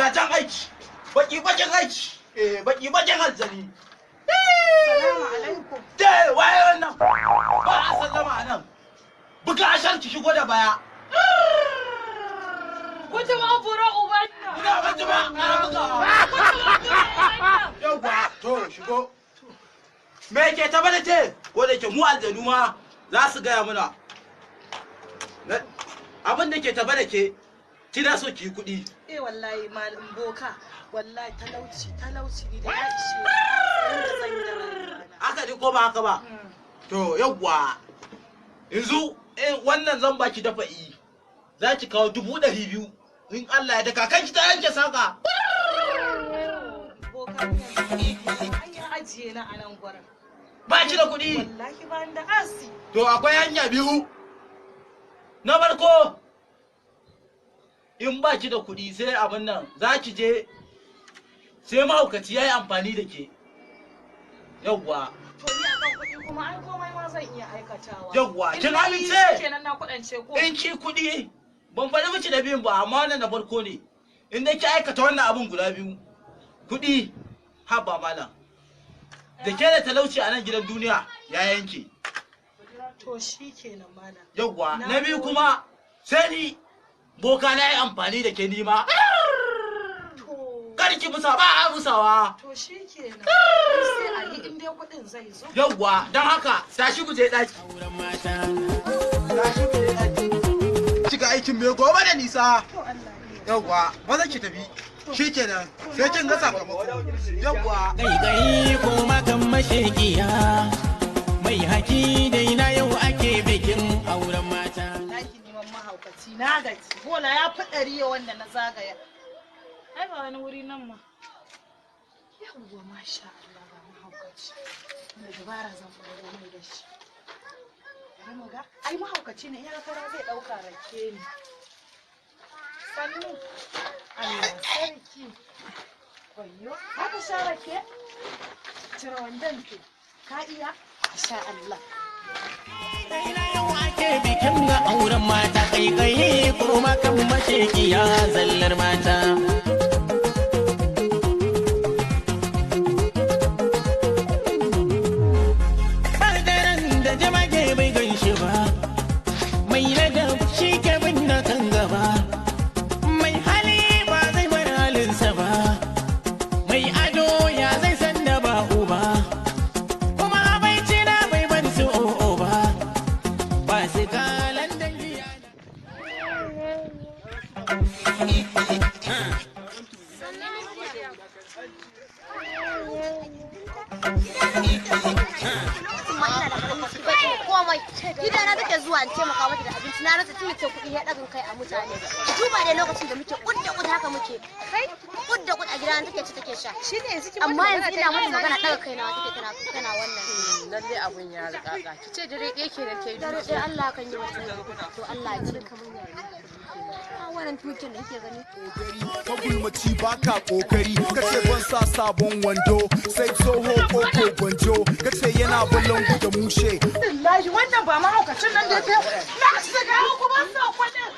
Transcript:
Jajan aiki. Baki bakin aiki. Eh, baki bakin aljani. Salamu alaikum. Ke waye wannan? Ba a sallama a nan. Buga ashar ki shigo da baya. Kutuma buro uban nan. Ina ban ji ba, ƙara bugawa. Kutuma buro uban nan. Yawwa, to shigo. Me ke tafa da ke? Ko da ke mu aljanu ma za su gaya mana. Abin da ke tafa da ke, kina so ki yi kuɗi. Eh, wallahi malam boka, wallahi talauci, talauci ni da ya ishe ni. Yanda zan yi da rayuwana. Haka ne ko ba haka ba? To yawwa. Yanzu wannan zan baki dafa'i. Za ki kawo 200,000. In Allah ya daka kanki ta yanke saka. Boka, ni yanzu an yi ajiye na a nan gurin. Ba ki da kuɗi. Wallahi ba ni da asi. To akwai hanya biyu. Na farko, in ba ki da kuɗi sai abin nan za ki je sai mahaukaci ya yi amfani da ke. Yawwa. To ni akan kuɗi kuma ai komai ma zan iya aikatawa. Yawwa, In kin na yi amince? kenan na kuɗance ko? In ki kuɗi, ban faɗi miki da biyun ba, amma wannan na farko ne. In dai ki aikata wannan abin guda biyu, kuɗi, haba malam. Da ke da talauci a nan gidan duniya ya yanke. To shi kenan, malam. Yawwa, Na na biyu gode. kuma sai ni boka na yi amfani da ke nima. To. Kar ki musa, ba a musawa. To shi kenan. Sai a yi in dai kuɗin zai zo. Yawwa, don haka tashi ku je ɗaki. Auren mata. Tashi ku je ɗaki. Cika aikin mai gobe da nisa. To Allah ne. Yawwa, maza ki tafi. Shikenan, sai kin ga sakamako. Yawwa. Gaigayi ko makan mashekiya. Mai haki dai na yau ake bikin auren mata. Wallahi neman mahaukaci na gaji. Bola ya fi 100 yau wanda na zagaya. Ai ba wani wuri nan ma. Yawwa, masha Allah, ga mahaukaci. Wanda dabara zan ɓaro mai da shi. Bari mu ga. Ai mahaukaci ne, ya kara zai ɗauka rake ne. Sannu. Allah sarki. Wayyo, haka sha rake? Cire wandon to. Ka iya? Masha Allah. Dai na yau ake bikin auren mata. Gaigayi ko makan mashekiya zallar mata. Ɓangaren da jamage bai gan shi ba, mai ladab shi ke bin na kan gaba, mai hali ba zai bar halinsa ba, mai ado ya zai san da ba uba, kuma abaici na bai bar su o'o ba, ba su kalan dangi. Lokacin ma ina da garin komai gidana take zuwa in taimaka mata da abinci, na rasa tun ce kuɗi ya ɗagan kai a mutane. Duba dai lokacin da muke kud da kud, haka muke kai kud da kud a gidana, take ci take sha. Shine yanzu kin Amma yanzu ina mata magana ɗaga kai na take, tana wannan. Lalle abun ya riƙaƙa, ki ce dare ɗaya kenan ke Dare dukiya. ɗaya Allah kan yi mutum, to Allah ya ce kamar yaya a wannan tukin da kike gani. Magulmaci, baka kokari, kace ban sa sabon wando sai tsoho koko gwanjo, kace yana balangu da mushe. Wallahi wannan ba mahaukacin nan da ya na shiga ku ba sa kuɗin.